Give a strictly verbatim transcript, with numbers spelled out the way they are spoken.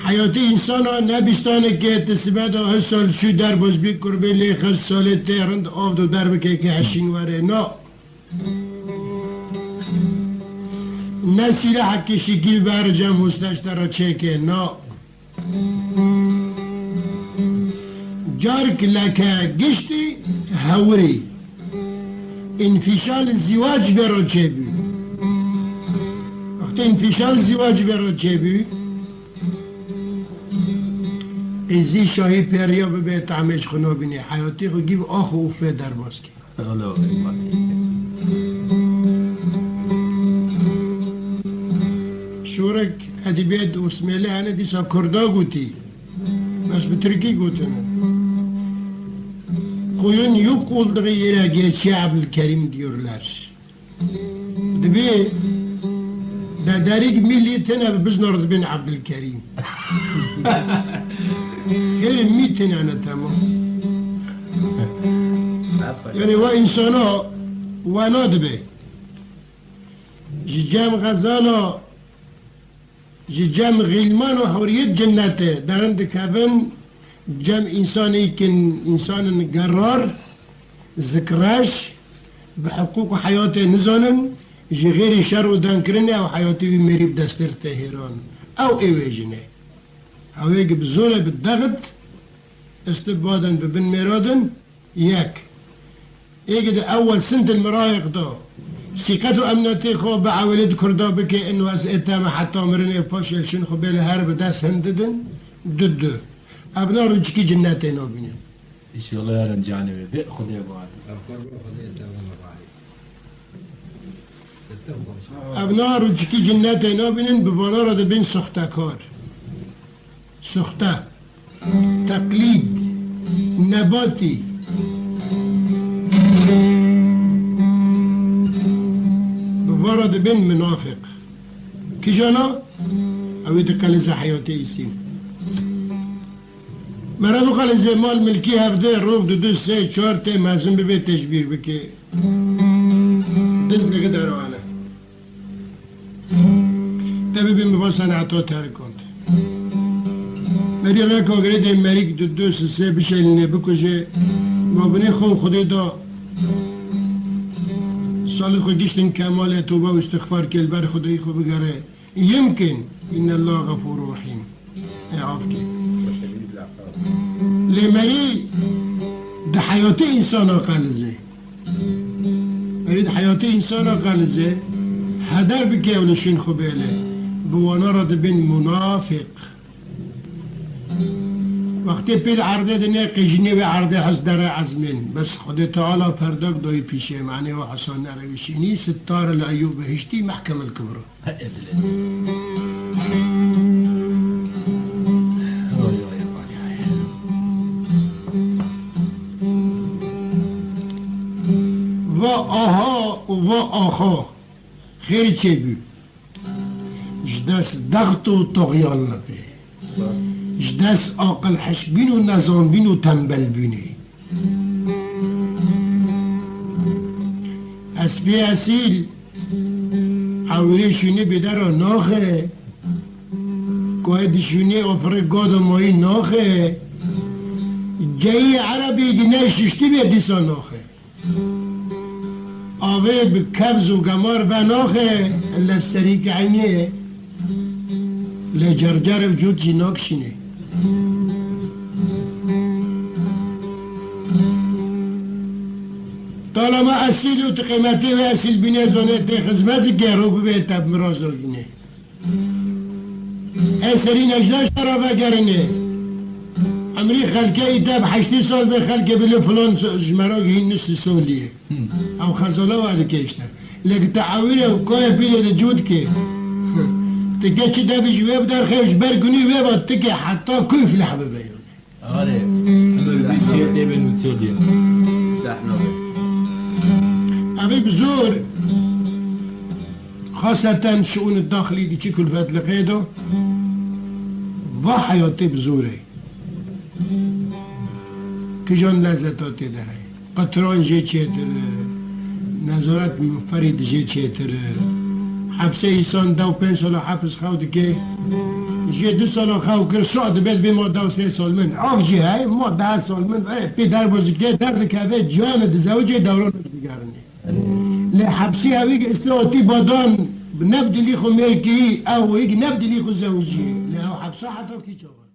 Heyatê însana ne bîstaneke ti sibe de hişt sal şû derbas bî kurbê lê hişt salê tê rind av do derbikeke hişîn were. Na. Ne sîlehekê şikîl ber cem hûsteşte re çêke. Na. Cark leke giştî hewirî. Înfîşal zîwac vê re çêbû. Wextê înfîşal zîwac vê re çêbû, qîzî şahî pêriya bibe, tahmê ji xwe nabîne. Heyatê xwe gîv ax û ufê derbas kir. Alo, eyvallah. Şorek edebiyat Osmanlı hene dîsa Kurda gotî. Bes bi Tirkî gotine. Koyun yok olduğu yere geçiyor Abdülkerim diyorlar. Dibê dederîk milî tine bi biznar dibên Abdülkerim. Xêrê mî tine ne temam. Yani wa insana wena dibe. Ji cem xezala, ji cem xîlman û hewriyet cinnetê derin dikevin, cem însanê kin, însanên gerar, zikreş, bi hiqûq û heyatê nizanin, ji xêrê şer û dankirinê ew heyatê wî mêrî bi destê tê hêran. Ew ê wê jin e. Ew ê ki bi zorê bi dexit, istibadin bi bin mêradin, Yek. Êgide ew we sintil mirayek do. Sîqet û emnetê xwe bi ewilê di Kurda bike, in wez ê teme heta mirinê paşê şin xwe bêle her bi dest hin didin. Du du. Ev na rûçikî cinnetê nabînin. İnşallah yarın canı ve bir Xudê var. Ev na rûçikî cinnetê nabînin, bi vana re dibin soxtekar. Soxte. Teqlîd. Nebatî. Bi vara dibin minafik. Kijana? Ew ê diqelize heyatê îsîn. Mera biqelize mal milkî hevdê, rov didu, sê, çar tê mezin bibê tecbîr bike. Diz li gider ane. Te bibîn bi van seneta terikand. Merî reka girêdê merîk di du sisê bişelîne bikuje, ma binê xwe û Xwedê da salê xwe giştin kemalê, tobe û îstixfar kê li ber Xwedayî xwe bigere. Yimkin, inne Allah gafûr rahîm. Ê avkê. Lê merî di heyatê însana qelize. Merî di heyatê însana qelize, heder bike ew li şin xwe bêle. Bi wana re dibin munafik. Wextê pêl erdê dinê qijinê wê erdê hez dere ezmên. Bes Xwedê Teala perdak doyî pîşê, manê o hesa nerewişînî, sittar li eyû behiştî mehkem el kibra. Va aha û va axa xêr çêbû. Ji dest dext û toxyanlixê. Ji dest aqil hişbîn û nezanbîn û tembelbûnê. Espê esîl, ewirê şûnê bêdera naxe. Koyê dişûnê ofirê gado mayî naxe. Ceyê erebê gi ne şiştî bê dîsa naxe. Avê bi kevz û gemar venaxe, li serî keynê, lê cercer ev cot jî nakişînê. Talama esîl û ti qîmetê wê esîl bînê zonê tê xizmet dike, ro bibê te bi mirazo bînê. Ê serî nejna ji te re vegerîne. Emrî xelkê î te bi heştê sal be xelkê bile filan so-, ji me re gihîn nusî solî ye. Ew xezala we dike îşte. Lê ki te ewîre û koyê pîlê de cû dike. Ti ke çi debî ji wê biderxe ji ber gunî wê ve tike heta ku îflah bibe yani. Arê, çê tê bên û çê diye. Ev ê bi zor, xaseten şiûn daxilî di çi kulfetliqê de, va heyatê bi zor e. Kijan lezeta tê de heye. Qitran jê çêtir e. Nezaret munferîd jê çêtir e. Hepsê îsan deh û pênc sala hepis xew dike. Jê du salan xew kir, şa dibe dibê ma deh sê sal min. Av jî hey, ma deh sal min, e, pê derva zikê derdikeve, ciyanê dizewicê dewran digerine. Lê hepsî ew îg îstirahatî badan, ne bi dilî xwe mêr kirî, ew îg ne bi dilî xwe zewicî. Lê ew hepsa heta kî çawa?